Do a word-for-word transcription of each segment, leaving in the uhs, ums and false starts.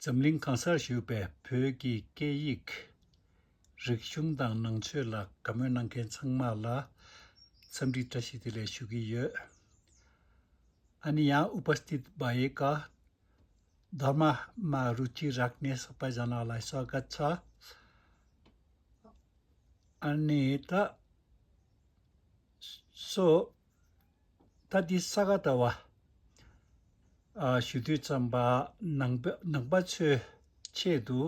འཛམ་གླིང་གང་སར་བཞུགས་པའི་བོད་ཀྱི་སྐད་ཡིག་རིག་གཞུང་དང་ནང་ཆོས་ལ་དགའ་མོས་གནང་མཁན་ཚང་མ་ལ་འཚམས་འདྲི་བཀྲ་ཤིས་བདེ་ལེགས་ཞུ་གི་ཡོད། ཨ་ནི་ཡང་ཨུ་པ་སྟི་བ་ཡེ་ཀ་དྷརྨ་མ་རུ་ཅི་རཀྵ་ནེ་སབ་པ་ཇ་ན་ལ་སྭ་ག་ཚ། ཨ་ནི་ད་སོ་ད་འདི་ས་ག་ཟླ་བ་ཨ་ཞུ་དུས་ཙམ་པ་ནང་པ་ནང་པ་ཚོའི་ཆེད་དུ་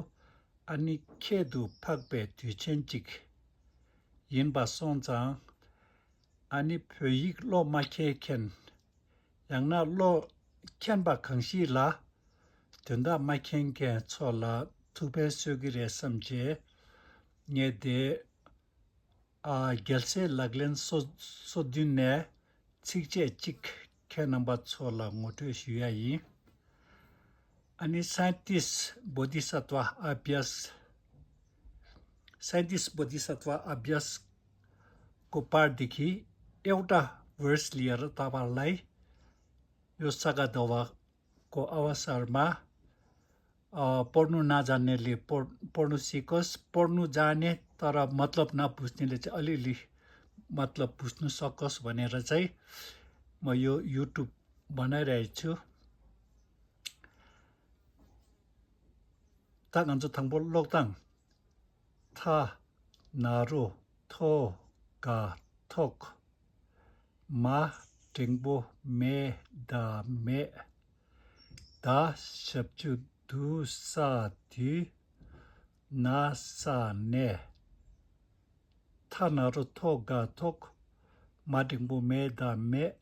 ཨ་ནི་ཁྱད་དུ་འཕགས་པའི་དུས་ཆེན་གཅིག་ཡིན་པ་སོང་ཙང་། ཨ་ནི་བོད་ཡིག་ཀློག་མ་མཁས་མཁན། ཡང་ན་ཀློག་མཁྱེན་པ་གང་ཞིག་ལ་དོན་དག་མ་མཁྱེན་མཁན་ཚོ་ལ་ཐུགས་ཕན་གསོས་ཀྱི་རེད་བསམ་བྱས། ངས་དེ་ཨ་རྒྱལ་སྲས་ལག་ལེན་སོ་སོ་བདུན་ནས་ཚིགས་བཅད་གཅིག་ཁྱེད་རྣམ་པ་ཚོ་ལ་ངོ་སྤྲོད་ཞུ་ཡ་ཡིན། ཨ་ནི་སཱན་ཏིས་བོ་དྷི་སཏྭ་ཨ་བྷྱཱས། སཱན་ཏིས་བོ་དྷི་སཏྭ་ཨ་བྷྱཱས་ཀོ་པར་དེ་ཁི་ཨེའུ་ཏྲ་བར་སི་ལི་ཡར་ཏ་པར་ལའི་ཡོ་ས་ག་དོ་བ་ཀོ་ཨ་བ་སར་མ། ཨ་པོར་ནུ་ན་ཛཱ་ནེ་ལི་པོར་པོར་ནུ་སི་ཀོས་པོར་ནུ་ཛཱ་ནེ་ཏ་ར་མ་ཏ་ལབ་ན་བུ་སྟེ་ལེ་ཅི་ཨ་ལི་ལི་མ་ཏ་ལབ་བུ་སྣུ་སོ་ཀོས་བ་ནེ་ར་ཙའི་མ་ཡོ་ཡུ་ཊུབ་བ་ནེ་ར་ཡི་ཆུ། ད་ང་ཚོ་དང་པོ་ཀློག་སྟངས། ཐ་ན་རོ་ཐོ་ག་ཐོག་མ་འགྲེང་བུ་མེ་ད་མེད། ད་ཞབས་ཀྱུ་དུ་ས་དུས། ན་ས་ནས། ཐ་ན་རོ་ཐོ་ག་ཐོག་མ་འགྲེང་བུ་མེ་ད་མེད།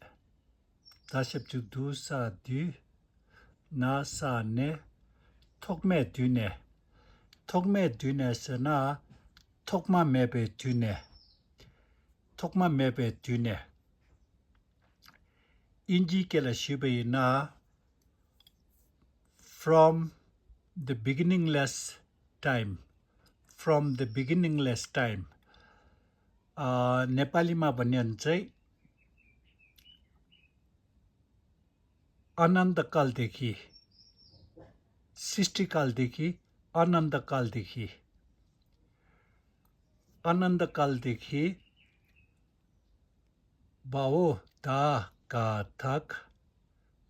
ད་ཞབས་ཀྱུ་དུ་ས་དུས། ན་ས་ནས། ཐོག་མེད་དུས་ནས། ཐོག་མེད་དུས་ནས་ཟེར་ན། ཐོག་མ་མེད་པའི་དུས་ནས། ཐོག་མ་མེད་པའི་དུས་ནས། དབྱིན་ཇིའི་སྐད་ལ་ཞུས་པ་ཡིན་ན། From the beginningless time. From the beginningless time. ཨ་ནེ་པ་ལི་མ་བ་ཉན་ཙེ། अनन्तकालदेखि। सृष्टिकालदेखि। अनन्तकालदेखि। अनन्तकालदेखि। भवो दा का धक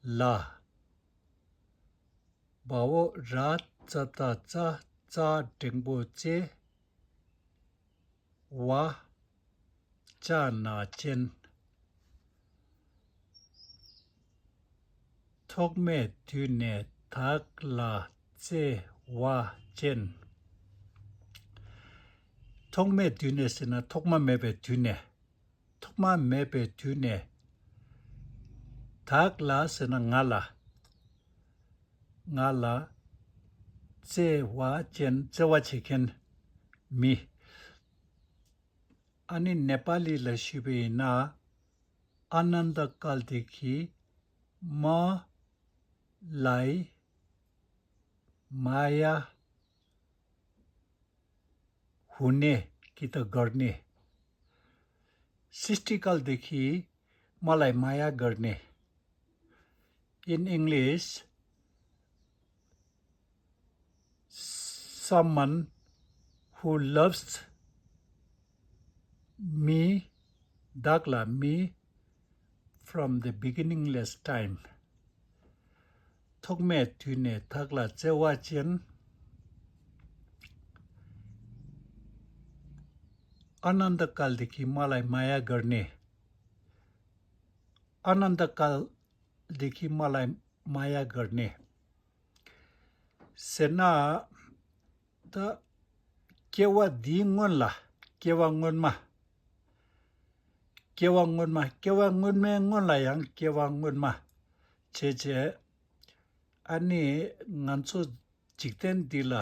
ला। भवो रा च त च चा टेंगबो चे वा चा ना चेन। ཐོག་མེད་དུས་ནས་དག་ལ་བརྩེ་བ་ཅན། ཐོག་མེད་དུས་ནས་ཟེར་ན་ཐོག་མ་མེད་པའི་དུས་ནས། ཐོག་མ་མེད་པའི་དུས་ནས། དག་ལ་ཟེར་ན་ང་ལ། ང་ལ། བརྩེ་བ་ཅན་བརྩེ་བ་བྱེད་མཁན་མི། ཨ་ནི་ནེ་པ་ལི་ལ་ཞུས་པ་ཡིན་ན། अनन्तकालदेखि मलाई माया हुने कि त गर्ने। सृष्टिकालदेखि मलाई माया गर्ने। In English, someone who loves me, དག་ལ་me, from the beginningless time. ཐོག་མེད་དུས་ནས་དག་ལ་བརྩེ་བ་ཅན། अनन्तकालदेखि मलाई माया गर्ने। अनन्तकालदेखि मलाई माया गर्ने। ཟེར་ན། ད་སྐྱེ་བ་འདིའི་སྔོན་ལ། སྐྱེ་བ་སྔོན་མ། སྐྱེ་བ་སྔོན་མ། སྐྱེ་བ་སྔོན་མའི་སྔོན་ལ་ཡང་སྐྱེ་བ་སྔོན་མ་བྱས་བྱས། ཨ་ནི་ང་ཚོ་འཇིག་རྟེན་འདི་ལ་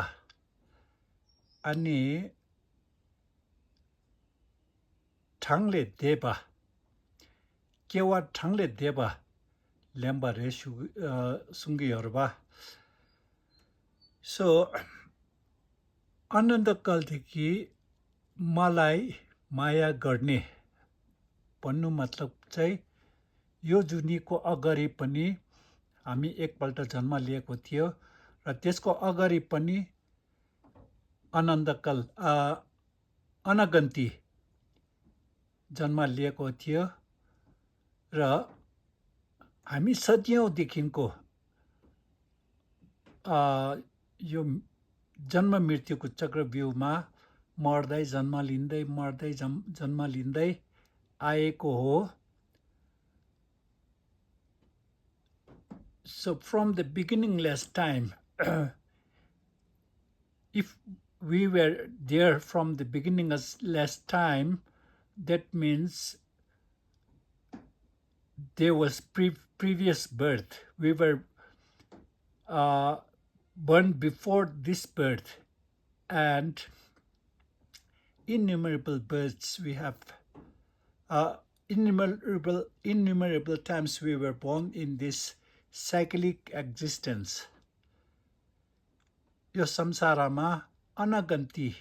ཨ་ནི་གྲངས་ལས་འདས་པ། སྐྱེ་བ་གྲངས་ལས་འདས་པ་ལེན་པ་རེད་ཞུ་ཨ་གསུང་གི་ཡོད་རེད་པ། So, अनन्तकालदेखि मलाई माया गर्ने भन्नु मतलब चाहिँ यो जुनीको अगाडि पनि हामी एकपल्ट जन्म लिएको थियो र त्यसको अगाडि पनि अनन्तकाल, अ, अनगन्ती जन्म लिएको थियो र हामी सदियौँदेखिको, अ, यो जन्म मृत्युको चक्रव्यूहमा मर्दै जन्म लिँदै, मर्दै जम-, जन्म लिँदै आएको हो। So from the beginningless time, if we were there from the beginningless time, that means there was pre- previous birth. We were, uh, born before this birth, and innumerable births we have, uh, innumerable innumerable times we were born in this cyclic existence. यो संसारमा अनगन्ती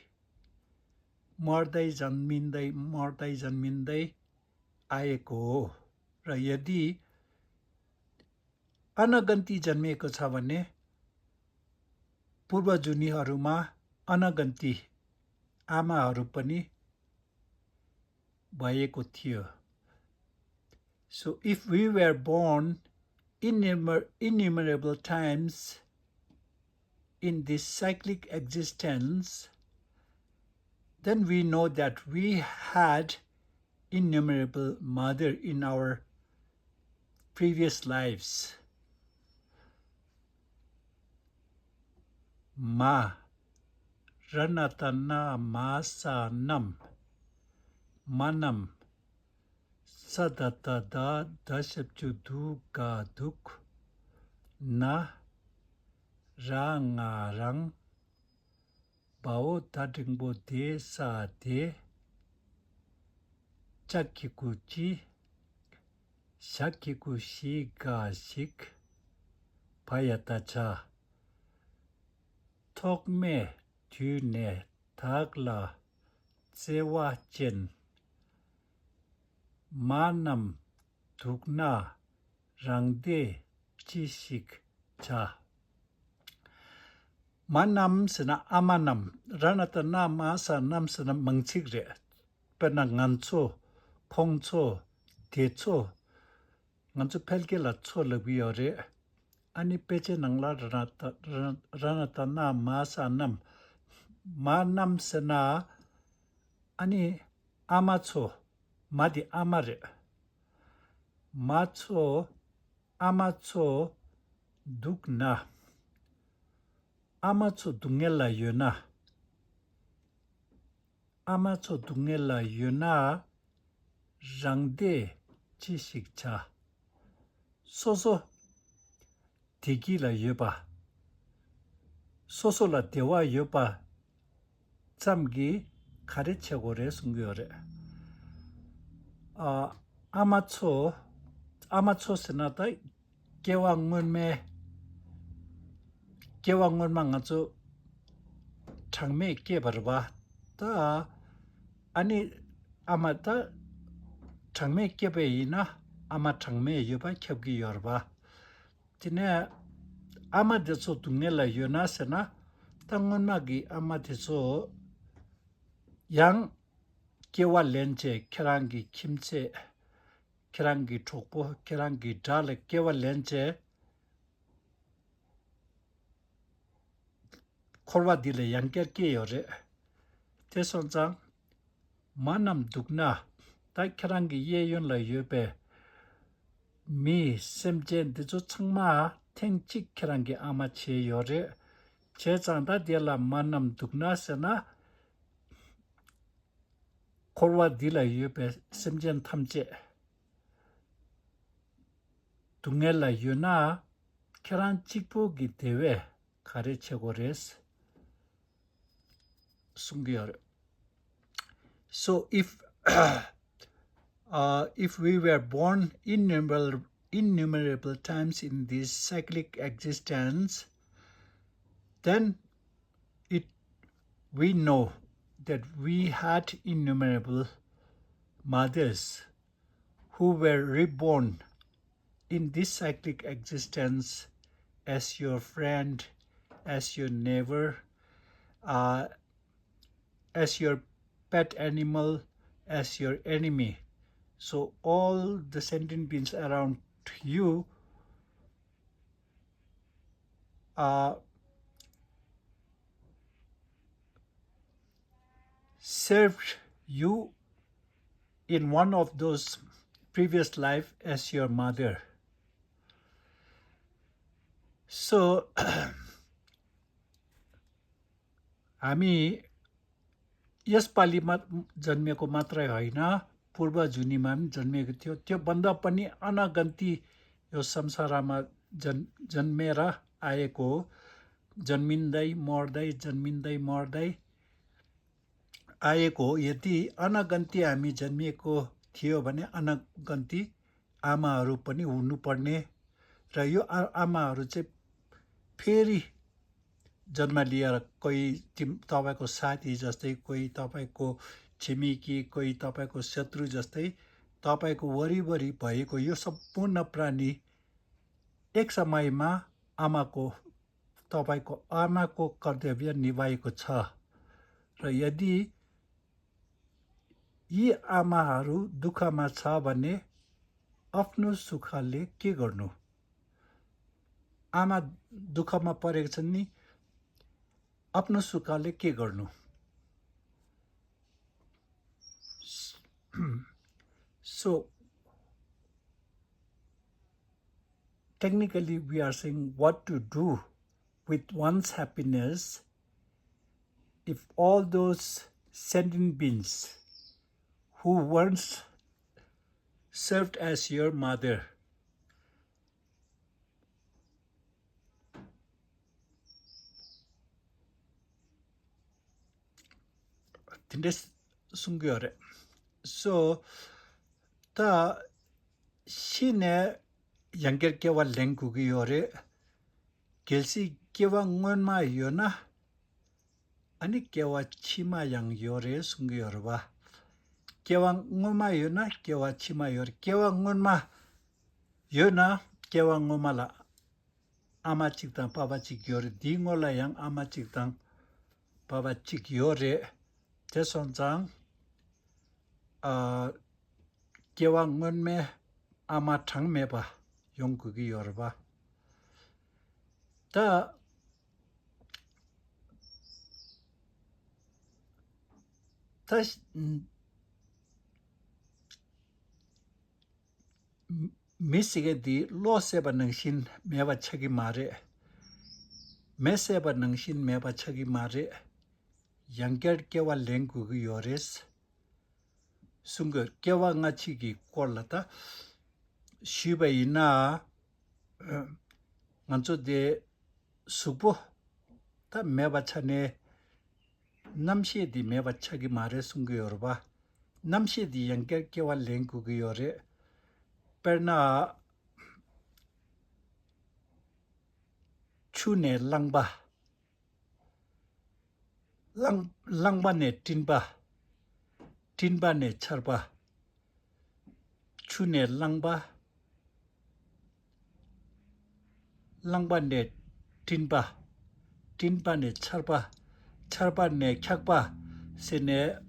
मर्दै जन्मिँदै, मर्दै जन्मिँदै आएको हो। र यदि अनगन्ती जन्मिएको छ भने पूर्वजूनीहरूमा अनगन्ती आमाहरू पनि भएको थियो। So if we were born innumer- innumerable times in this cyclic existence, then we know that we had innumerable mother in our previous lives. Ma, ranatana masa nam, manam, sa da da da, da shap chu du ga duk, na, ra nga rang, བའོ་ད་འགྲེང་བུ་དེ་ས་དེ། ཅ་གི་གུ་ཅི། ཞ་གི་གུ་ཞི་ག་ཞིག་བ་ཡ་ད་བྱ། ཐོག་མེད་དུས་ནས་བདག་ལ་བརྩེ་བ་ཅན། མ་རྣམས་སྡུག་ན་རང་བདེ་ཅི་ཞིག་བྱ། མ་རྣམས་ཟེར་ན་ཨ་མ་རྣམས། ར་ན་ད་ན་མ་ས་རྣམས་ཟེར་ན་མང་ཚིག་རེད། དཔེར་ན་ང་ཚོ། ཁོང་ཚོ། དེ་ཚོ། ང་ཚོ་ཕལ་སྐད་ལ་ཚོ་ལབ་ཀྱི་ཡོད་རེད། ཨ་ནི་དཔེ་ཆའི་ནང་ལ་ར་ན་ད་ར་ན་ད་ན་མ་ས་རྣམས། མ་རྣམས་ཟེར་ན་ཨ་ནི་ཨ་མ་ཚོ། མ་དེ་ཨ་མ་རེད། མ་ཚོ། ཨ་མ་ཚོ་སྡུག་ན། ཨ་མ་ཚོ་སྡུག་བསྔལ་ལ་ཡོད་ན། ཨ་མ་ཚོ་སྡུག་བསྔལ་ལ་ཡོད་ན། རང་བདེ་ཅི་ཞིག་བྱ། སོ་སོ་བདེ་སྐྱིད་ལ་ཡོད་པ། སོ་སོ་ལ་བདེ་བ་ཡོད་པ་ཙམ་གྱིས་ག་རེ་བྱེད་དགོས་རེད་གསུང་གི་ཡོད་རེད། ཨ་ཨ་མ་ཚོ། ཨ་མ་ཚོ་ཟེར་ན་ད་སྐྱེ་བ་སྔོན་མའི། སྐྱེ་བ་སྔོན་མ་ང་ཚོ་གྲངས་མེད་སྐྱེས་པ་རེད་པ། ད་ཨ་ནི་ཨ་མ་ད་གྲངས་མེད་སྐྱེས་པ་ཡིན་ན་ཨ་མ་གྲངས་མེད་ཡོད་པ་ཁྱབ་ཀྱི་ཡོད་རེད་པ། དེ་ནས་ཨ་མ་དེ་ཚོ་སྡུག་བསྔལ་ལ་ཡོད་ན་ཟེར་ན། ད་སྔོན་མ་གི་ཨ་མ་དེ་ཚོ་ཡང་སྐྱེ་བ་ལེན་བྱས། ཁྱེད་རང་གི་ཁྱིམ་མཚེས། ཁྱེད་རང་གི་གྲོགས་པོ། ཁྱེད་རང་གི་དགྲ་ལ་སྐྱེ་བ་ལེན་བྱས། འཁོར་བ་འདི་ལ་ཡང་བསྐྱར་སྐྱེས་ཡོད་རེད། དེ་སོང་ཙང་། མ་རྣམས་སྡུག་ན། ད་ཁྱེད་རང་གི་གཡས་གཡོན་ལ་ཡོད་པའི་མི་སེམས་ཅན་འདི་ཚོ་ཚང་མ་ཐེངས་གཅིག་ཁྱེད་རང་གི་ཨ་མ་བྱས་ཡོད་རེད། བྱས་ཙང་ད་དེ་ལ་མ་རྣམས་སྡུག་ན་ཟེར་ན། འཁོར་བ་འདི་ལ་ཡོད་པའི་སེམས་ཅན་ཐམས་ཅད་སྡུག་བསྔལ་ལ་ཡོད་ན། ཁྱེད་རང་གཅིག་པོ་གི་བདེ་བས་ག་རེ་བྱེད་དགོས་རེད་གསུང་གི་ཡོད་རེད། So if, uh, if we were born innumerable, innumerable times in this cyclic existence, then it we know that we had innumerable mothers who were reborn in this cyclic existence as your friend, as your neighbor, uh, as your pet animal, as your enemy. So all the sentient beings around you uh, served you in one of those previous life as your mother. So हामी यसपालि मा जन्मेको मात्रै होइन, पूर्व जुनीमा पनि जन्मेको थियो। त्योभन्दा पनि अनगन्ती यो संसारमा जन् जन्मेर आएको हो। जन्मिँदै मर्दै, जन्मिँदै मर्दै आएको हो। यदि अनगन्ती हामी जन्मिएको थियो भने अनगन्ती आमाहरू पनि हुनुपर्ने र यो आ आमाहरू चाहिँ फेरि जन्म लिएर कोही तिम तपाईँको साथी जस्तै, कोही तपाईँको छिमेकी, कोही तपाईँको शत्रु जस्तै तपाईँको वरिपरि भएको यो सम्पूर्ण प्राणी एक समयमा आमाको, तपाईँको आमाको कर्तव्य निभाएको छ। र यदि यी आमाहरू दुःखमा छ भने आफ्नो सुखले के गर्नु? आमा दुःखमा परेको छन् नि, आफ्नो सुखले के गर्नु? So technically we are saying what to do with one's happiness if all those sentient beings who once served as your mother དེ་འདྲ་གསུང་གི་ཡོད་རེད། So ད་ཤི་ནས་ཡང་བསྐྱར་སྐྱེ་བ་ལེན་དགོས་ཀྱི་ཡོད་རེད། གལ་སྲིད་སྐྱེ་བ་སྔོན་མ་ཡོད་ན་ཨ་ནི་སྐྱེ་བ་ཕྱི་མ་ཡང་ཡོད་རེད་གསུང་གི་ཡོད་རེད་བ། སྐྱེ་བ་སྔོན་མ་ཡོད་ན་སྐྱེ་བ་ཕྱི་མ་ཡོད་རེད། སྐྱེ་བ་སྔོན་མ་ཡོད་ན་སྐྱེ་བ་སྔོན་མ་ལ་ཨ་མ་གཅིག་དང་པ་ཕ་གཅིག་ཡོད་རེད། དེའི་སྔོན་ལ་ཡང་ཨ་མ་གཅིག་དང་པ་ཕ་གཅིག་ཡོད་རེད། དེ་སོང་ཙང་ཨ་སྐྱེ་བ་སྔོན་མའི་ཨ་མ་གྲངས་མེད་པ་ཡོང་དགོས་ཀྱི་ཡོད་རེད་པ། ད་ད་མི་ཟེར་མཁན་འདི་བློ་ཟད་པ་ནང་བཞིན་མེད་པ་ཆགས་ཀྱི་མ་རེད། མེ་ཟད་པ་ནང་བཞིན་མེད་པ་ཆགས་ཀྱི་མ་རེད། ཡང་བསྐྱར་སྐྱེ་བ་ལེན་དགོས་ཀྱི་ཡོད་རེད། གསུང་གི་སྐྱེ་བ་སྔ་ཕྱི་གི་སྐོར་ལ་ད་ཞུས་པ་ཡིན་ན། ང་ཚོ་དེ་གཟུགས་པོ་ད་མེད་པ་ཆ་ནས་རྣམ་ཤེས་དེ་མེད་པ་ཆགས་ཀྱི་མ་རེད་གསུང་གི་ཡོད་རེད་པ། རྣམ་ཤེས་དེ་ཡང་བསྐྱར་སྐྱེ་བ་ལེན་དགོས་ཀྱི་ཡོད་རེད། དཔེར་ན་ཆུ་ནས་རླངས་པ། རླངས་རླངས་པ་ནས་སྤྲིན་པ། སྤྲིན་པ་ནས་ཆར་པ། ཆུ་ནས་རླངས་པ། རླངས་པ་ནས་སྤྲིན་པ། སྤྲིན་པ་ནས་ཆར་པ། ཆར་པ་ནས་འཁྱག་པ་ཟེར་ནས།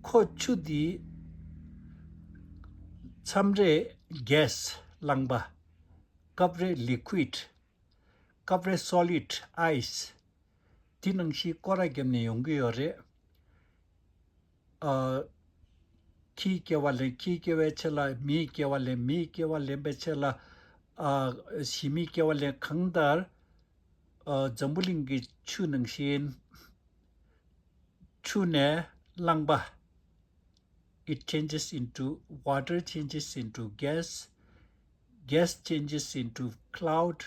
ཁོ་ཆུ་འདི་མཚམས་རེ་gas རླངས་པ། སྐབས་རེ་liquid། སྐབས་རེ་solid ice། དེ་ནང་བཞིན་སྐོར་ར་བརྒྱབ་ནས་ཡོང་གི་ཡོད་རེད། ཨ། ཁྱིའི་སྐྱེ་བ་ལེན། ཁྱིའི་སྐྱེ་བའི་ཆེད་ལ་མིའི་སྐྱེ་བ་ལེན། མིའི་སྐྱེ་བ་ལེན་པའི་ཆེད་ལ་ཨ། ཞི་མིའི་སྐྱེ་བ་ལེན། གང་ལྟར་ཨ། འཛམ་བུ་གླིང་གི་ཆུ་ནང་བཞིན། ཆུ་ནས་རླངས་པ། It changes into water, changes into gas, gas changes into cloud,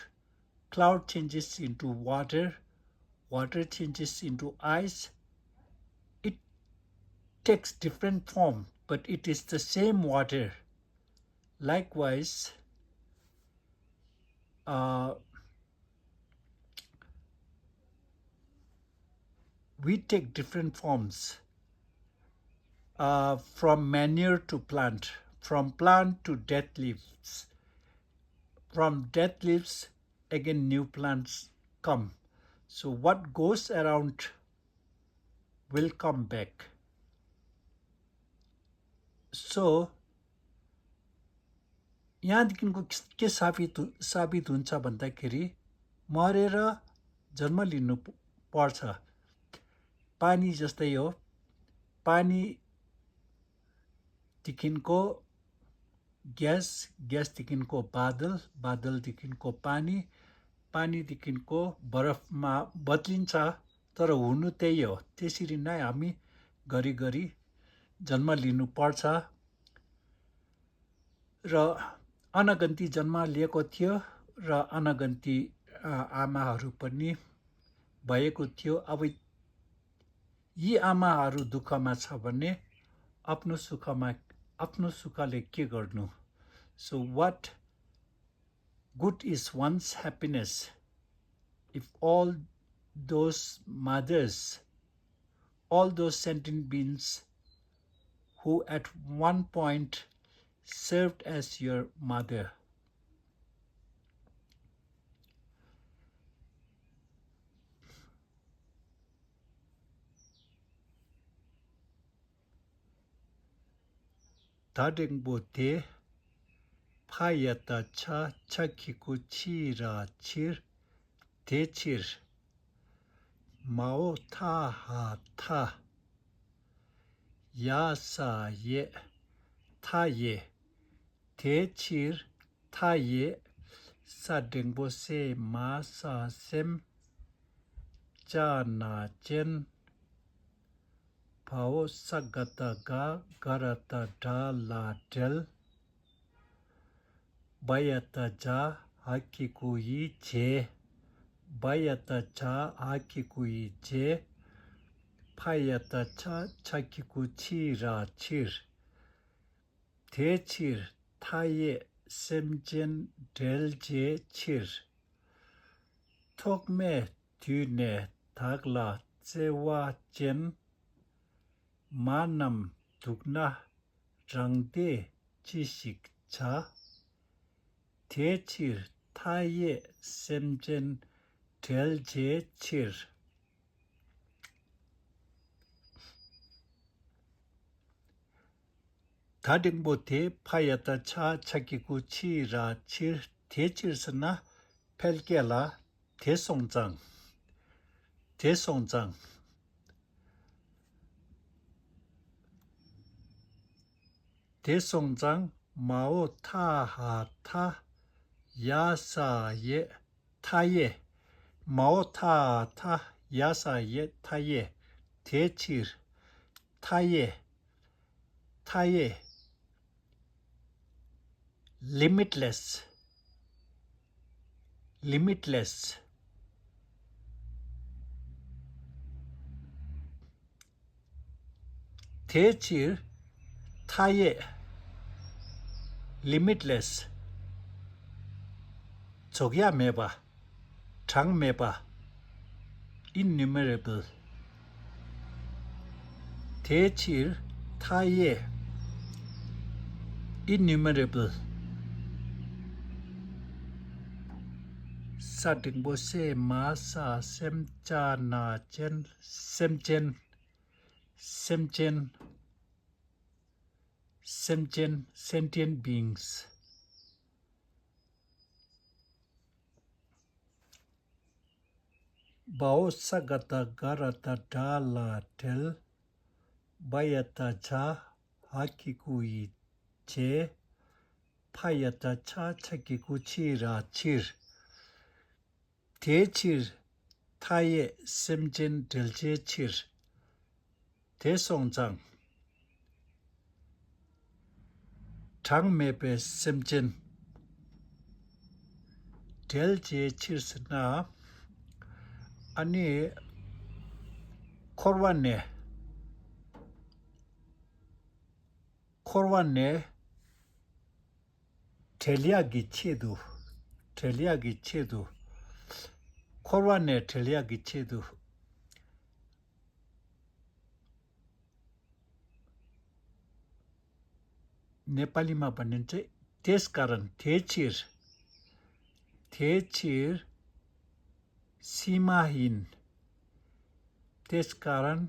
cloud changes into water, water changes into ice. It takes different form, but it is the same water. Likewise, uh, we take different forms, uh, from manure to plant, from plant to dead leaves, from dead leaves again new plants come. So what goes around will come back. So यहाँदेखिको के साबित हु- साबित हुन्छ भन्दाखेरि मरेर जन्म लिनु प- पर्छ। पानी जस्तै हो। पानीदेखिको ग्यास, ग्यासदेखिको बादल, बादलदेखिको पानी, पानीदेखिको बरफमा बदलिन्छ। तर हुनु त्यही हो। त्यसरी नै हामी घरिघरि जन्म लिनुपर्छ। र अनगन्ती जन्म लिएको थियो र अनगन्ती आमाहरू पनि भएको थियो। अब यी आमाहरू दुःखमा छ भने आफ्नो सुखमा, आफ्नो सुखले के गर्नु? So what good is one's happiness if all those mothers, all those sentient beings who at one point served as your mother. ད་འགྲེང་པོ་དེ། ཕ་ཡ་བཏགས་ཕྱ་ཕྱ་གི་གུ་ཕྱི་ར་ཕྱིར། དེ་ཕྱིར། མ་འོ་ཐ་ཧ་ཐ། ཡ་ས་ཡེ། ཐ་ཡེ། དེ་ཕྱིར་ཐ་ཡེ། ས་འགྲེང་པོ་སེ་མ་ས་སེམས། ཅ་ན་ཅན། བ་འོ་ས་ག་བཏགས་སྒ་ག་ར་བཏགས་སྒྲ་ལ་སྒྲལ། བ་ཡ་བཏགས་བྱ་འ་གི་གུ་འི་བྱས། བ་ཡ་བཏགས་བྱ་འ་གི་གུ་འི་བྱས། ཕ་ཡ་བཏགས་ཕྱ་ཕྱ་གི་གུ་ཕྱི་ར་ཕྱིར། དེ་ཕྱིར་མཐའ་ཡས་སེམས་ཅན་བསྒྲལ་བྱའི་ཕྱིར། ཐོག་མེད་དུས་ནས་བདག་ལ་བརྩེ་བ་ཅན། མ་རྣམས་སྡུག་ན་རང་བདེ་ཅི་ཞིག་བྱ། དེ་ཕྱིར་མཐའ་ཡས་སེམས་ཅན་བསྒྲལ་བྱའི་ཕྱིར། ད་འགྲེང་པོ་དེ་ཕ་ཡ་བཏགས་ཕྱ་ཕྱ་གི་གུ་ཕྱི་ར་ཕྱིར། དེ་ཕྱིར་ཟེར་ན་ཕལ་སྐད་ལ། དེ་སོང་ཙང་། དེ་སོང་ཙང་། དེ་སོང་ཙང་མ་འོ་ཐ་ཧ་ཐ། ཡ་ས་ཡེ། མཐའ་ཡས། མ་འོ་ཐ་ཧ་ཐ། ཡ་ས་ཡེ། མཐའ་ཡས། དེ་ཕྱིར། མཐའ་ཡས། མཐའ་ཡས། limitless, limitless. དེ་ཕྱིར་མཐའ་ཡས། limitless. རྫོགས་ཡ་མེད་པ། གྲངས་མེད་པ། innumerable. དེ་ཕྱིར་མཐའ་ཡས། innumerable. ས་འགྲེང་པོ་སེ་མ་ས་སེམས་ཅ་ན་ཅན། སེམས་ཅན། སེམས་ཅན། སེམས་ཅན། sentient beings. བ་འོ་ས་ག་བཏགས་སྒ་ར་བཏགས་སྒྲ་ལ་སྒྲལ། བ་ཡ་བཏགས་བྱ་འ་གི་གུ་འི་བྱས། ཕ་ཡ་བཏགས་ཕྱ་ཕྱ་གི་གུ་ཕྱི་ར་ཕྱིར། དེ་ཕྱིར་མཐའ་ཡས་སེམས་ཅན་བསྒྲལ་བྱའི་ཕྱིར། དེ་སོང་ཙང་། གྲངས་མེད་པའི་སེམས་ཅན་བསྒྲལ་བྱའི་ཕྱིར་ཟེར་ན། ཨ་ནི་འཁོར་བ་ནས། འཁོར་བ་ནས་བསྒྲལ་ཡག་གི་ཆེད་དུ། བསྒྲལ་ཡག་གི་ཆེད་དུ། འཁོར་བ་ནས་བསྒྲལ་ཡག་གི་ཆེད་དུ། नेपालीमा भनिन्छ, त्यस कारण, དེ་ཕྱིར། དེའི་ཕྱིར་སིམ་ཧིན། त्यसकारण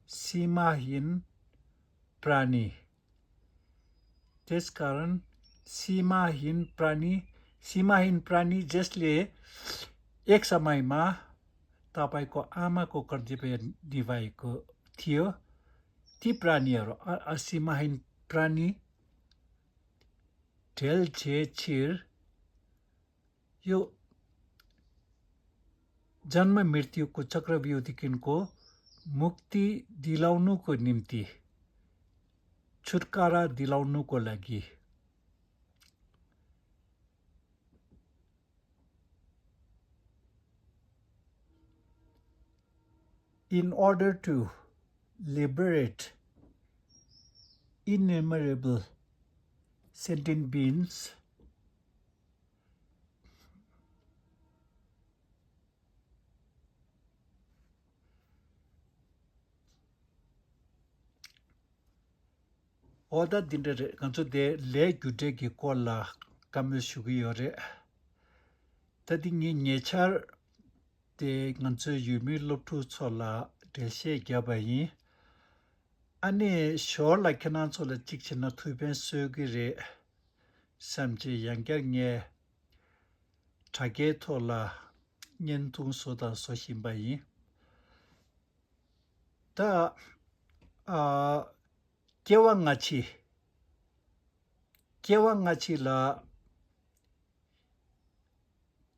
सीमाहीन प्राणी། त्यसकारण सीमाहीन प्राणी, सीमाहीन प्राणी जसले एक समयमा तपाईँको आमाको कर्तव्य निभाएको थियो, ती प्राणीहरू, अ, अ, सीमाहीन प्राणी ढेल झे छिर, यो जन्म मृत्युको चक्रव्यूहदेखिको मुक्ति दिलाउनुको निम्ति, छुटकारा दिलाउनुको लागि। In order to liberate innumerable sentient beings, འོ་ད་འདི་འདྲ་རེད། ང་ཚོ་དེ་ལས་རྒྱུ་འབྲས་ཀྱི་སྐོར་ལ་བཀའ་མོལ་ཞུ་གི་ཡོད་རེད། ད་འདི་ངས་ཉེ་ཆར་དེ་ང་ཚོའི་ཡུལ་མི་སློབ་ཕྲུག་ཚོ་ལ་འགྲེལ་བཤད་བརྒྱབ་པ་ཡིན། ཨ་ནི་ཞོར་ལ་ཁྱེད་རང་ཚོ་ལ་གཅིག་བྱས་ན་ཐུགས་ཕན་གསོས་ཀྱི་རེད་བསམ་བྱས་ཡང་བསྐྱར་ངས་དྲ་རྒྱའི་ཐོག་ལ་བརྙན་ཐུང་བཟོ་དང་བཟོ་བཞིན་པ་ཡིན། ད་ཨ་སྐྱེ་བ་སྔ་ཕྱི། སྐྱེ་བ་སྔ་ཕྱི་ལ།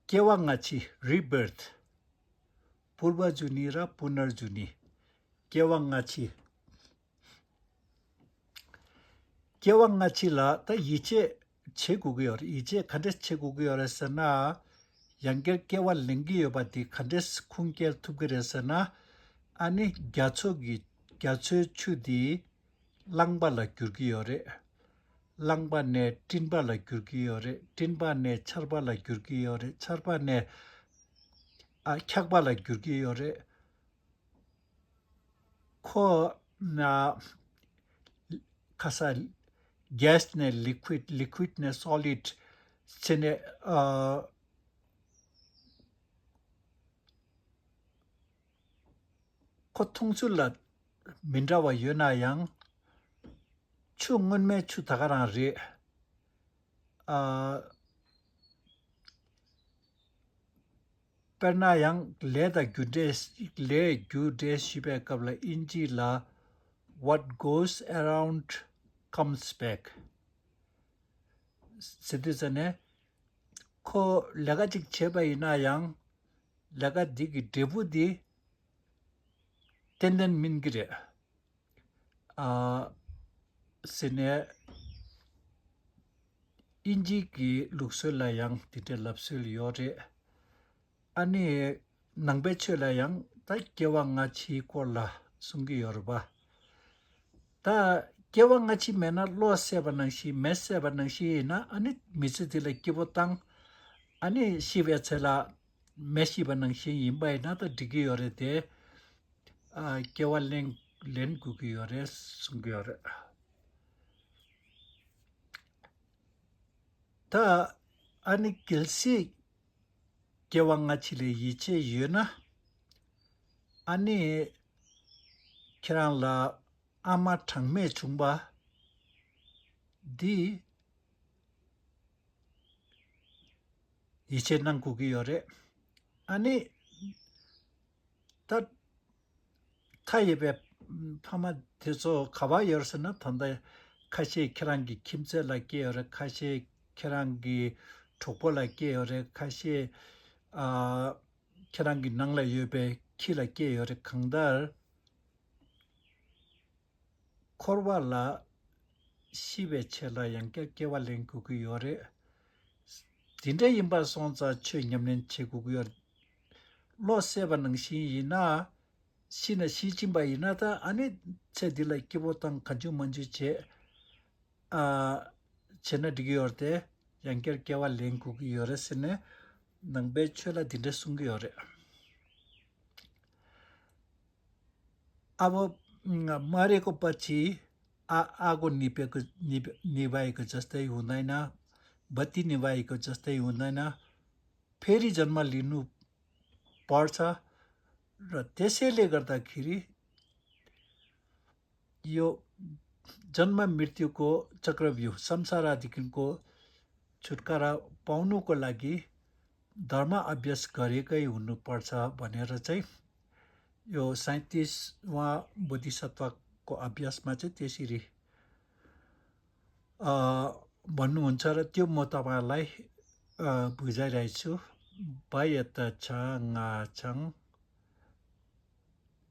སྐྱེ་བ་སྔ་ཕྱི། Rebirth། पूर्व जुनी र पुनर्जुनी། སྐྱེ་བ་སྔ་ཕྱི། སྐྱེ་བ་སྔ་ཕྱི་ལ་ད་ཡིད་ཆེས་བྱེད་དགོས་ཀྱི་ཡོད་རེད། ཡིད་ཆེས་ག་འདྲས་བྱེད་དགོས་ཀྱི་ཡོད་རེད་ཟེར་ན། ཡང་བསྐྱར་སྐྱེ་བ་ལེན་གྱི་ཡོད་པ་དེ་ག་འདྲས་ཁུངས་སྐྱེལ་ཐུབ་ཀྱི་རེད་ཟེར་ན། ཨ་ནི་རྒྱ་མཚོ་གི་རྒྱ་མཚོའི་ཆུ་དེ་རླངས་པ་ལ་འགྱུར་གྱི་ཡོད་རེད། རླངས་པ་ནས་སྤྲིན་པ་ལ་འགྱུར་གྱི་ཡོད་རེད། སྤྲིན་པ་ནས་ཆར་པ་ལ་འགྱུར་གྱི་ཡོད་རེད། ཆར་པ་ནས་ཨ་འཁྱག་པ་ལ་འགྱུར་གྱི་ཡོད་རེད། ཁོ་ན་ཁ་ས་gas ནས་liquid, liquid ནས་solid བྱས་ནས་ཨ། ཁོ་མཐོང་ཚུལ་ལ་མི་འདྲ་བ་ཡོད་ན་ཡང་། ཆུ་སྔོན་མའི་ཆུ་ད་ག་རང་རེད། ཨ། དཔེར་ན་ཡང་ལས་དང་རྒྱུ་འབྲས། ལས་རྒྱུ་འབྲས་ཞུས་པའི་སྐབས་ལ་དབྱིན་ཇི་ལ། What goes around comes back ཟེར་དུས་ཙ་ནས། ཁོ་ལས་ཀ་ཅིག་བྱས་པ་ཡིན་ན་ཡང་། ལས་ཀ་འདི་གི་འབྲས་བུ་འདི་ཏན་ཏན་སྨིན་གྱི་རེད། ཨ། ཟེར་ནས། དབྱིན་ཇི་གི་ལུགས་སྲོལ་ལ་ཡང་དེ་འདྲའི་ལབ་སྲོལ་ཡོད་རེད། ཨ་ནི། ནང་པའི་ཆོས་ལ་ཡང་ད་སྐྱེ་བ་སྔ་ཕྱིའི་སྐོར་ལ་གསུང་གི་ཡོད་རེད་པ། ད་སྐྱེ་བ་སྔ་ཕྱི་མེད་ན་བློ་ཟད་པ་ནང་བཞིན། མེ་ཟད་པ་ནང་བཞིན་ཡིན་ན། ཨ་ནི་མི་ཚེ་འདི་ལ་སྐྱིད་པོ་བཏང་། ཨ་ནི་ཤི་བའི་ཚེ་ལ་མེ་ཤི་བ་ནང་བཞིན་ཡིན་པ་ཡིན་ན་ད་འགྲིག་གི་ཡོད་རེད་དེ། ཨ། སྐྱེ་བ་ལེན་ལེན་དགོས་ཀྱི་ཡོད་རེད་གསུང་གི་ཡོད་རེད། ད་ཨ་ནི་གལ་སྲིད་སྐྱེ་བ་སྔ་ཕྱི་ལ་ཡིད་ཆེས་ཡོད་ན། ཨ་ནི་ཁྱེད་རང་ལ་ཨ་མ་གྲངས་མེད་བྱུང་བ་འདི་ཡིད་ཆེས་གནང་དགོས་ཀྱི་ཡོད་རེད། ཨ་ནི་ད་མཐའ་ཡས་པའི་ཕ་མ་དེ་ཚོ་ག་པར་ཡོད་ཟེར་ན། ད་ལྟ་ཁ་ཤས་ཁྱེད་རང་གི་ཁྱིམ་མཚེས་ལ་སྐྱེས་ཡོད་རེད། ཁ་ཤས་ཁྱེད་རང་གི་གྲོགས་པོ་ལ་སྐྱེས་ཡོད་རེད། ཁ་ཤས་ཨ། ཁྱེད་རང་གི་ནང་ལ་ཡོད་པའི་ཁྱི་ལ་སྐྱེས་ཡོད་རེད། གང་ལྟར་འཁོར་བ་ལ་ཤི་བའི་ཆེད་ལ་ཡང་བསྐྱར་སྐྱེ་བ་ལེན་དགོས་ཀྱི་ཡོད་རེད། དེ་འདྲ་ཡིན་པ་སོང་ཙང་ཆོས་ཉམས་ལེན་བྱེད་དགོས་ཀྱི་ཡོད་རེད། བློ་གསལ་བ་ནང་བཞིན་ཡིན་ན། ཤི་ན་ཤི་ཕྱིན་པ་ཡིན་ན། ད་ཨ་ནི་ཚེ་འདི་ལ་སྐྱིད་པོ་དང་གང་བྱུང་མང་བྱུང་བྱེད། ཨ། བྱས་ན་འགྲིག་གི་ཡོད་རེད་དེ། ཡང་བསྐྱར་སྐྱེ་བ་ལེན་དགོས་ཀྱི་ཡོད་རེད་ཟེར་ནས་ནང་པའི་ཆོས་ལ་འདི་འདྲ་གསུང་གི་ཡོད་རེད། अब मरेको पछि आ आगो निभेको निभ निभाएको जस्तै हुँदैन। बत्ती निभाएको जस्तै हुँदैन। फेरि जन्म लिनु पर्छ। र त्यसैले गर्दाखेरि यो जन्म मृत्युको चक्रव्यूह, संसार आदिको छुटकारा पाउनुको लागि धर्म अभ्यास गरेकै हुनुपर्छ भनेर चाहिँ यो सैँतिसवाँ बोधिसत्वको अभ्यासमा चाहिँ त्यसरी अ, भन्नुहुन्छ र त्यो म तपाईँहरूलाई अ, बुझाइरहेको छु। बायत छ ङा छङ,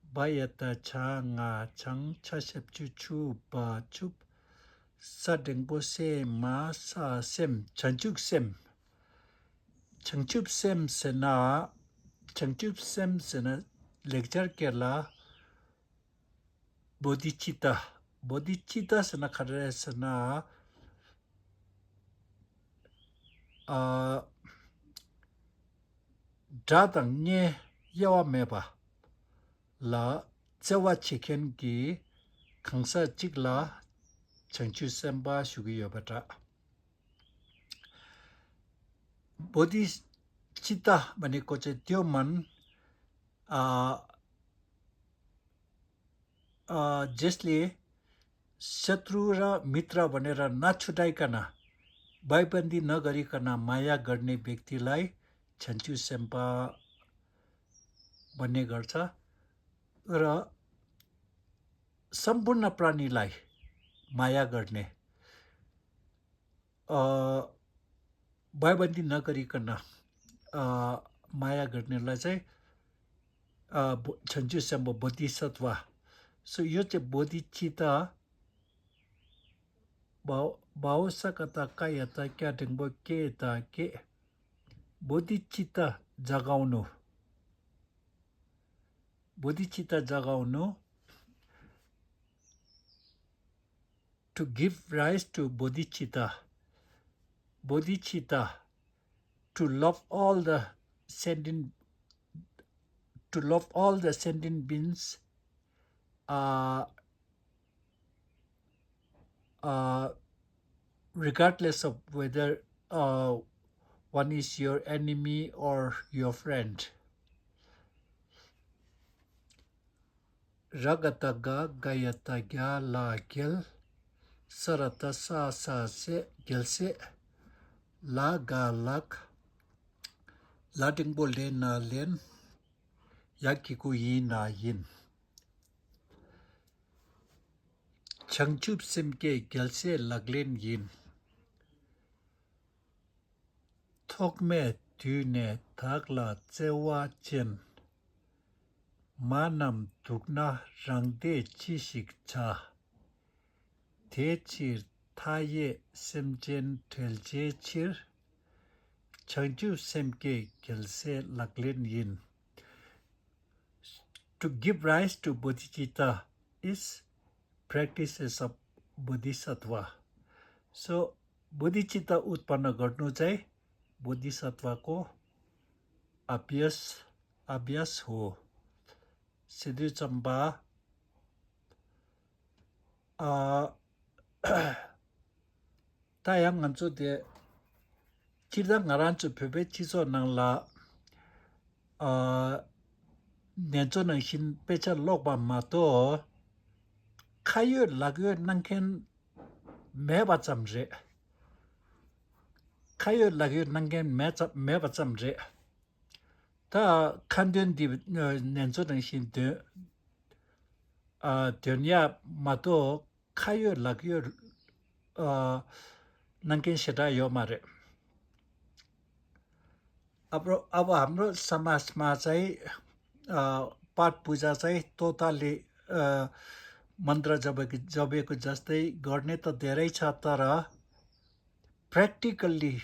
बायत छ ङा छङ, छ सेप चु छु बा चुप, स ढेङ्पो से मा सा सेम, छन्चुक सेम, छन्चुप सेम सेना, छन्चुप सेम सेना, लेक्चर केला, बोधिचित्त, बोधिचित्त ཟེར་ན་ག་རེ་ཟེར་ན། ཨ། དགྲ་དང་གཉེན་གཡེལ་བ་མེད་པ་ལ་བརྩེ་བ་བྱེད་མཁན་གྱི་གང་ཟག་ཅིག་ལ་བྱང་ཆུབ་སེམས་དཔའ་ཞུ་གི་ཡོད་པ་འདྲ། बोधिचित्त भनेको चाहिँ त्यो मन, अ, अ, जसले शत्रु र मित्र भनेर नछुटाइकन, भाइबन्दी नगरिकन माया गर्ने व्यक्तिलाई छन्चु सेम्पा भन्ने गर्छ। र सम्पूर्ण प्राणीलाई माया गर्ने, अ, भाइबन्दी नगरिकन, अ, माया गर्नेलाई चाहिँ, अ, बो- छन्चु सेम्पा बोधिसत्व। सो यो चाहिँ बोधिचित्त, भाव भाव सकता कायता क्या ढेङ्बो के ता के, बोधिचित्त जगाउनु, बोधिचित्त जगाउनु, to give rise to bodhicitta, bodhicitta, to love all the sentient, to love all the sentient beings, uh, uh, regardless of whether, uh, one is your enemy or your friend. रगतगा गयतग्या लागेल, सरत सा सा से गेल से, ला गा लक, ला डिंगबो ले ना लेन, या किकु यी ना यिन। བྱང་ཆུབ་སེམས་བསྐྱེད་རྒྱལ་སྲས་ལག་ལེན་ཡིན། ཐོག་མེད་དུས་ནས་བདག་ལ་བརྩེ་བ་ཅན། མ་རྣམས་སྡུག་ན་རང་བདེ་ཅི་ཞིག་བྱ། དེ་ཕྱིར་མཐའ་ཡས་སེམས་ཅན་བསྒྲལ་བྱའི་ཕྱིར། བྱང་ཆུབ་སེམས་བསྐྱེད་རྒྱལ་སྲས་ལག་ལེན་ཡིན། To give rise to bodhicitta is practices of bodhisattva. So, bodhicitta उत्पन्न गर्नु चाहिँ बोधिसत्वको अभ्यास, अभ्यास हो। सिद्धि चम्पा, अ, ད་ཡང་ང་ཚོ་དེ་སྤྱིར་བཏང་ང་རང་ཚོ་བོད་པའི་སྤྱི་ཚོགས་ནང་ལ། ཨ། ནེ་ཙོ་ནང་བཞིན་དཔེ་ཆ་ཀློག་པ་མ་གཏོགས། ཁ་ཡོད་ལག་ཡོད་གནང་མཁན་མེད་པ་ཙམ་རེད། ཁ་ཡོད་ལག་ཡོད་གནང་མཁན་མེད་ཙམ་མེད་པ་ཙམ་རེད། ད་ཁ་འདོན་འདི་ནེ་ཙོ་ནང་བཞིན་འདོན། ཨ། འདོན་ཡ་མ་གཏོགས། ཁ་ཡོད་ལག་ཡོད། ཨ། གནང་མཁན་ཞེ་དྲག་ཡོད་མ་རེད། अब अब हाम्रो समाजमा चाहिँ, अ, पाठ पूजा चाहिँ तोताले, अ, मन्त्र जपेको जपेको जस्तै गर्ने त धेरै छ, तर practically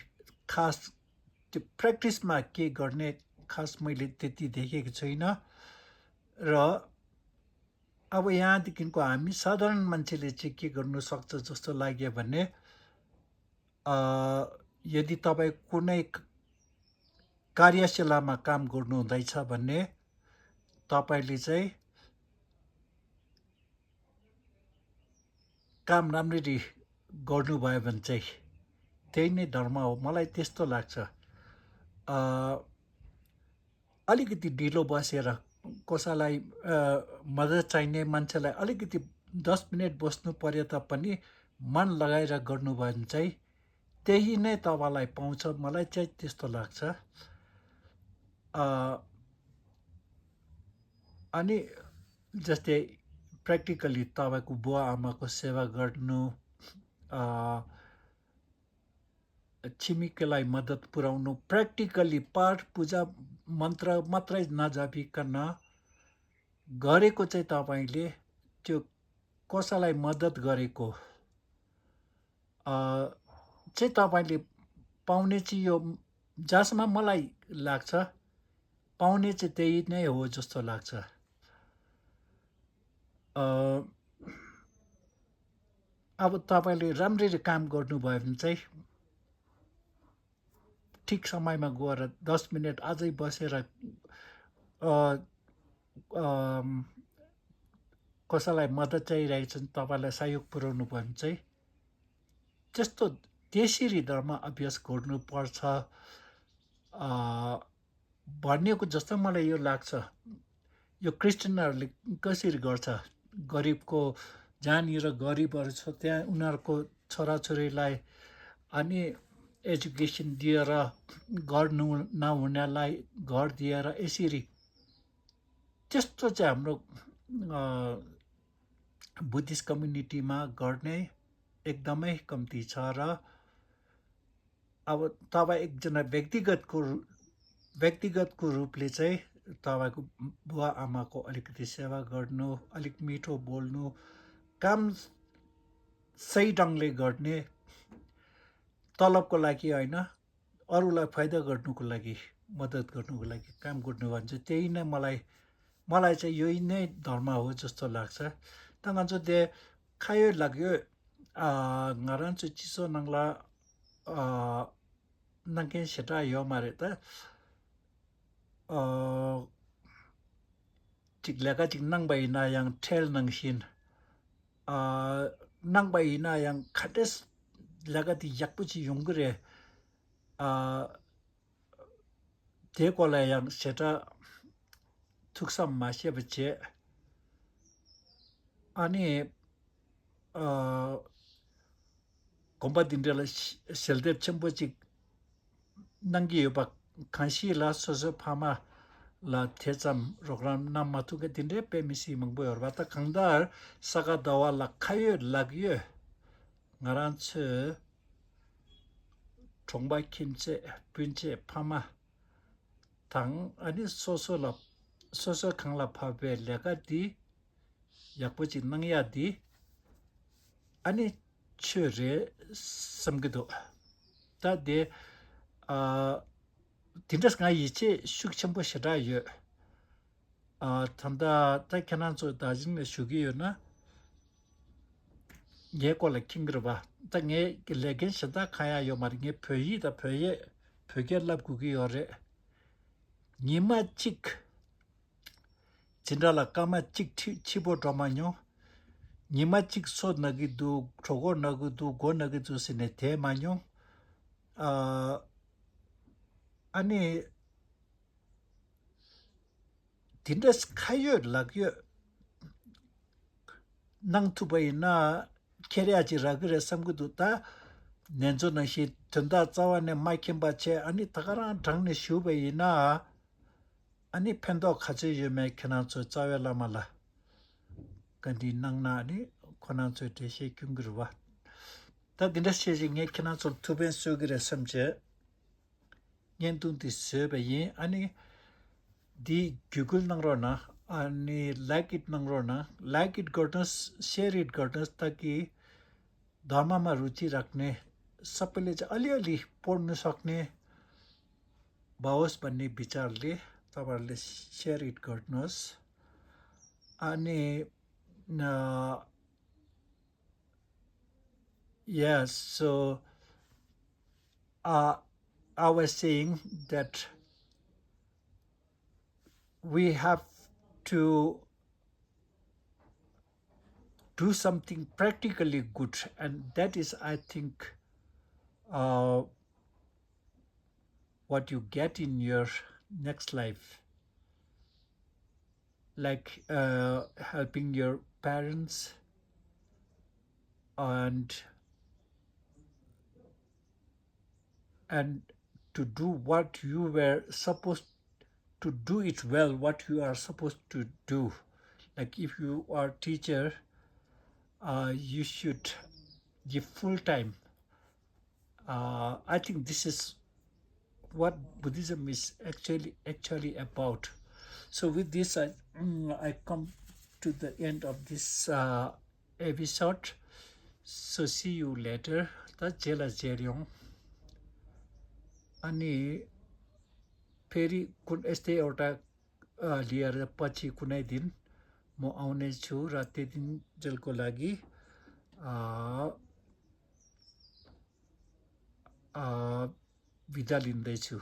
खास त्यो प्र्याक्टिसमा के गर्ने खास मैले त्यति देखेको छुइनँ। र अब यहाँदेखिको हामी साधारण मान्छेले चाहिँ के गर्नु सक्छ जस्तो लाग्यो भने, अ, यदि तपाईँ कुनै क-, कार्यशालामा काम गर्नुहुँदैछ भने तपाईँले चाहिँ काम राम्ररी गर्नुभयो भने चाहिँ त्यही नै धर्म हो, मलाई त्यस्तो लाग्छ। अ, अलिकति ढिलो बसेर कसैलाई, अ, मद्दत चाहिने मान्छेलाई अलिकति दस मिनट बस्नु पर्यो त पनि मन लगाएर गर्नुभयो भने चाहिँ त्यही नै तपाईँलाई पाउँछ, मलाई चाहिँ त्यस्तो लाग्छ। अ, अनि जस्तै practically तपाईँको बुवा आमाको सेवा गर्नु, अ, छिमेकीलाई मद्दत पुर्‍याउनु, practically पाठ पूजा मन्त्र मात्रै नजपिकन गरेको चाहिँ तपाईँले त्यो कसैलाई मद्दत गरेको, अ, चाहिँ तपाईँले पाउने चाहिँ यो, जहाँसम्म मलाई लाग्छ, पाउने चाहिँ त्यही नै हो जस्तो लाग्छ। अ, अब तपाईँले राम्ररी काम गर्नुभयो भने चाहिँ ठिक समयमा गएर दस मिनट अझै बसेर, अ, अम, कसैलाई मद्दत चाहिरहेको छ भने, तपाईँलाई सहयोग पुर्याउनु भयो भने चाहिँ त्यस्तो, त्यसरी धर्म अभ्यास गर्नुपर्छ, अ, भनेको जस्तो मलाई यो लाग्छ। यो क्रिस्चियनहरूले कसरी गर्छ, गरिबको, जहाँनिर गरिबहरू छ त्यहाँ उनीहरूको छोराछोरीलाई अनि एजुकेसन दिएर गर्नु नहुनेलाई घर दिएर यसरी, त्यस्तो चाहिँ हाम्रो, अ, बुद्धिस्ट कम्युनिटीमा गर्ने एकदमै कम्ती छ। र अब तपाईँ एकजना व्यक्तिगतको रु- व्यक्तिगतको रूपले चाहिँ तपाईँको बुवा आमाको अलिकति सेवा गर्नु, अलिक मिठो बोल्नु, काम सही ढङ्गले गर्ने, तलबको लागि होइन, अरूलाई फाइदा गर्नुको लागि, मद्दत गर्नुको लागि काम गर्नु भन्छ। त्यही नै मलाई, मलाई चाहिँ यही नै धर्म हो जस्तो लाग्छ। Tanganzo de kayo lagyo, a, ngaran tsu chiso nangla, a, nangken shetra yo mare ta, a, chik lega chik nangba ina yang tel nangshin, a, nangba ina yang khates lega di yakpu chi yunggure, a, དེའི་སྐོར་ལ་ཡང་ཞེ་དྲག་ཐུགས་བསམ་མ་བཞེས་པ་བྱས། ཨ་ནི། ཨ། དགོན་པ་འདི་འདྲ་ལ་ཞལ་འདེབས་ཆེན་པོ་ཅིག་གནང་གི་ཡོད་པ། གང་ཞིག་ལ་སོ་སོའི་ཕ་མ་ལ་དེ་ཙམ་རོགས་རམ་གནང་མ་ཐུབ་མཁན་དེ་འདྲའི་དཔེ་མི་སྲིད་མང་པོ་ཡོད་རེད་པ། ད་གང་ལྟར་ས་ག་ཟླ་བ་ལ་ཁ་ཡོད་ལག་ཡོད་ང་རང་ཚོའི་གྲོང་པ་ཁྱིམ་མཚེས་སྤུན་མཆེད་ཕ་མ་དང་ཨ་ནི་སོ་སོ་ལ་སོ་སོ་གང་ལ་བབས་པའི་ལས་ཀ་འདི་ཡག་པོ་ཅིག་གནང་ཡག་འདི་ཨ་ནི་ཆོས་རེད་བསམ་གྱི་འདུག་ད་དེ་ཨ་དེ་འདྲ་ང་ཡིད་ཆེས་ཤུགས་ཆེན་པོ་ཞེ་དྲག་ཡོད། ཨ་ད་ལྟ་ད་ཁྱེད་རང་ཚོ་ད་གཞིན་ནས་ཞུ་གི་ཡོད་ན། ངའི་སྐོར་ལ་མཁྱེན་གྱི་རེད་པ། ད་ངས་ལས་འགན་གཞན་དག་གང་ཡང་ཡོད་མ་རེད། ངས་བོད་ཡིག་དང་བོད་ཡིག་བོད་སྐད་བསླབ་དགོས་ཀྱི་ཡོད་རེད། ཉི་མ་གཅིག་འཛིན་གྲྭ་ལ་སྐར་མ་གཅིག་ཕྱི་ཕྱི་པོ་འགྲོ་མ་མྱོང་། ཉི་མ་གཅིག་སོ་ན་གི་འདུག་གྲོད་ཁོག་ན་གི་འདུག་མགོ་ན་གི་འདུག་ཟེར་ནས་བསྡད་མ་མྱོང་། ཨ་ཨ་ནི། དེ་འདྲ་ཁ་ཡོད་ལག་ཡོད་གནང་ཐུབ་པ་ཡིན་ན་ཁྱེར་ཡག་ཅིག་རག་གི་རེད་བསམ་གྱི་འདུག་ད་ནན་ཚོ་ནང་བཞིན་དོན་དག་རྩ་བ་ནས་མ་མཁྱེན་པ་བྱས། ཨ་ནི་ད་ག་རང་དྲང་ནས་ཞུས་པ་ཡིན་ན། ཨ་ནི་ཕན་ཐོགས་ག་ཚོད་ཡོད་མེད་ཁྱེད་རང་ཚོའི་རྩ་བའི་བླ་མ་ལ་བཀའ་འདྲི་གནང་ན་ཨ་ནི་ཁོ་རང་ཚོས་འགྲེལ་བཤད་སྐྱོན་གྱི་རེད་བ། ད་འདི་འདྲ་བྱས་ཅིག་ངས་ཁྱེད་རང་ཚོར་ཐུགས་ཕན་གསོས་ཀྱི་རེད་བསམ་བྱས། བརྙན་ཐུང་འདི་བཟོས་པ་ཡིན། ཨ་ནི་འདི་བརྒྱུད་སྐུལ་གནང་རོགས་གནང་། ཨ་ནི་like it གནང་རོགས་གནང་། Like it गर्नुहोस्, share it गर्नुहोस्, ताकि धर्ममा रुचि राख्ने सबैले चाहिँ अलिअलि पढ्न सक्ने पाओस् भन्ने विचारले तपाईँहरूले share it गर्नुहोस्। अनि अ, Yes, so uh, I was saying that we have to do something practically good, and that is, I think, uh, what you get in your next life, like uh, helping your parents and and to do what you were supposed to do it well, what you are supposed to do. Like if you are teacher, uh, you should give full time. Uh, I think this is what Buddhism is actually actually about. So with this, I mm, I come to the end of this uh, episode. So see you later. ད་རྗེས་ལ་མཇལ་ཡོང་། ཨ་ནི་ཕེ་རི་ཀུན་ཨེ་སྟེ་ཨོ་ཏ་ལི་ཡ་ར་པ་ཆི་ཀུན་ཨེ་དིན་མོ་ཨའུ་ནེ་ཆུ་ར་ཏེ་དིན་ཇལ་ཀོ་ལ་གི་ཨ་ཨ་བི་ད་ལིན་དེ་ཆུ།